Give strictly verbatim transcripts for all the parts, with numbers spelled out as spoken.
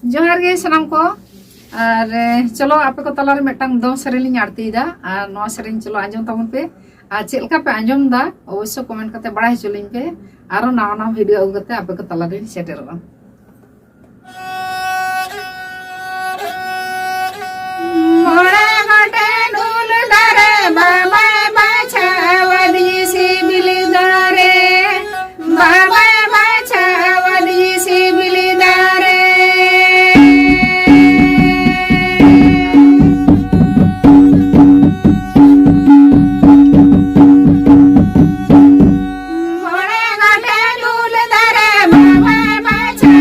ᱡᱚᱦᱟᱨ ᱜᱮ ᱥᱟᱱᱟᱢ ᱠᱚ᱾ ᱟᱨ ᱮ, ᱪᱚᱞᱚ, ᱟᱯᱮ ᱠᱚ ᱛᱟᱞᱟᱨᱮ ᱢᱤᱫᱴᱟᱝ ᱫᱚᱝ ᱥᱮᱨᱮᱧ ᱞᱤᱧ ᱟᱬᱛᱤᱭᱮᱫᱟ᱾ ᱟᱨ ᱱᱚᱣᱟ ᱥᱮᱨᱮᱧ ᱪᱚᱞᱚ ᱟᱸᱡᱚᱢ ᱛᱟᱵᱚᱱ ᱯᱮ᱾ ᱟᱨ ᱪᱮᱫ ᱞᱮᱠᱟ ᱯᱮ ᱟᱸᱡᱚᱢ ᱮᱫᱟ, ᱚᱵᱚᱥᱥᱚ ᱠᱚᱢᱮᱱᱴ ᱠᱟᱛᱮ ᱵᱟᱲᱟᱭ ᱦᱚᱪᱚ ᱞᱤᱧ ᱯᱮ᱾ ᱟᱨᱚ ᱱᱟᱣᱟ ᱱᱟᱣᱟ ᱵᱷᱤᱰᱤᱭᱳ ᱟᱹᱜᱩ ᱠᱟᱛᱮ ᱟᱯᱮ ᱠᱚ ᱛᱟᱞᱟᱨᱤᱧ ᱥᱮᱴᱮᱨᱚᱜᱼᱟ᱾ ᱢᱚᱬᱮ ᱜᱚᱴᱮᱱ ᱩᱞ ᱫᱟᱨᱮ ᱵᱟᱵᱟᱭ ᱵᱟᱪᱷᱟᱣᱟᱫᱤᱧ ᱥᱤᱵᱤᱞ ᱫᱟᱨᱮ, ᱵᱟᱵᱟᱭ ᱵᱟᱪᱷᱟᱣᱟᱫᱤᱧ ᱥᱤᱵᱤᱞ ᱫᱟᱨᱮ᱾ ᱢᱚᱬᱮ ᱜᱚᱴᱮᱱ ᱩᱞ ᱫᱟᱨᱮ ᱵᱟᱵᱟᱭ ᱵᱟᱪᱷᱟᱣ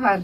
ᱟᱨ